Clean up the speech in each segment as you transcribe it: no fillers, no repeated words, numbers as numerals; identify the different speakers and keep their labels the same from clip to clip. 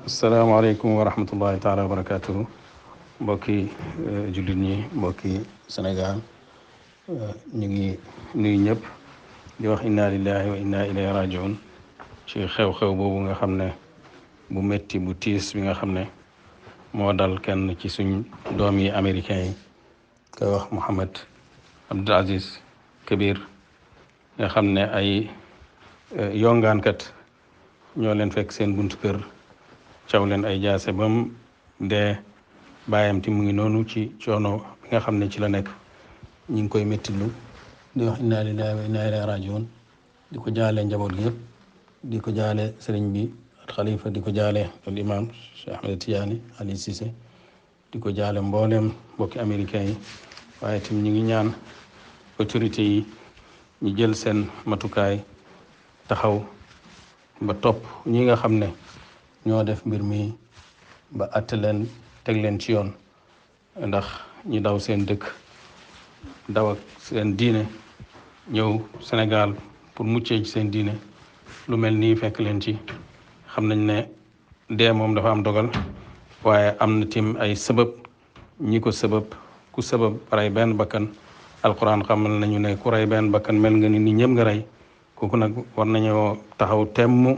Speaker 1: asalaamaaleykum wa rahmatullahi taala wa barakaatuhu mbokki jullit ñi mbokki Sénégal ñu ngi nuyu ñëpp di wax inna lillahi wa inna ilayhi rajiun ci xew-xew boobu nga xam ne bu métti bu tiis bi nga xam ne moo dal kenn ci suñ doom yi américain yi koy wax Mohammed Abdul Aziz Kabir nga xam ne ay yongaankat ñoo leen fekk seen buntu kër caw leen ay jaase ba mu dee bàyyam ti mu ngi noonu ci coono bi nga xam ne ci la nekk ñu ngi koy méttilu di wax inna lillahi wa inna ilayhi rajiun di ko jaale njaboot gi yëpp di ko jaale sëriñ bi al xalifa di ko jaale al imam Cheikh Ahmed Tidiane Ali Cissé di ko jaale mbooleem mbokki américain yi waaye tim ñu ngi ñaan autorité yi ñu jël seen matukaay taxaw ba topp ñi nga xam ne ñoo def mbir mi ba atte leen teg leen ci yoon ndax ñi daw seen dëkk daw ak seen diine ñëw Sénégal pour muccee ci seen diine lu mel nii fekk leen ci xam nañ ne dee moom dafa am dogal waaye am na tim ay sabab ñi ko sabab ku sabab rey benn bakkan alquran xamal nañu ne ku rey benn bakkan mel nga ni ñëpp nga rey kooku nag war nañoo taxaw temm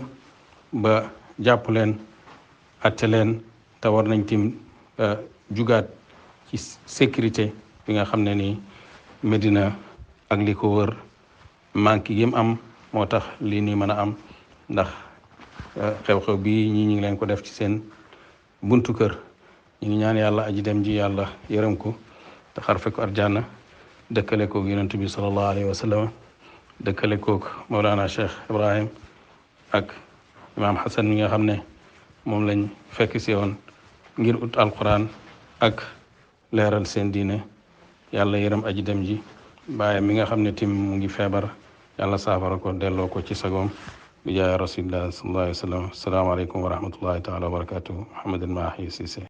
Speaker 1: ba jàpp leen atte leen te war nañ tim jugaat ci sécurité bi nga xam ne ni Medina ak li ko wër manque yi mu am moo tax lii nii mën a am ndax xew-xew bi ñi ngi leen ko def ci seen buntu kër ñu ngi ñaan yàlla aji dem ji yàlla yërëm ko te xarfe ko arjana dëkkale koog yonent bi sallallahu alayhi wa sallam dëkkale koog Mawlana Cheikh Ibrahim ak imaam Hassan mi nga xam ne moom lañ fekk si woon ngir ut alquran ak leeral seen diine yàlla yërëm aji dem ji bàyyi mi nga xam ne tim mu ngi feebar yàlla saafara ko delloo ko ci sagoom bi jaay rasulillah sallallahu alayhi wa sallam asalaamaaleykum wa rahmatullahi taala wa barakatuhu Mouhamed El Mahi Cissé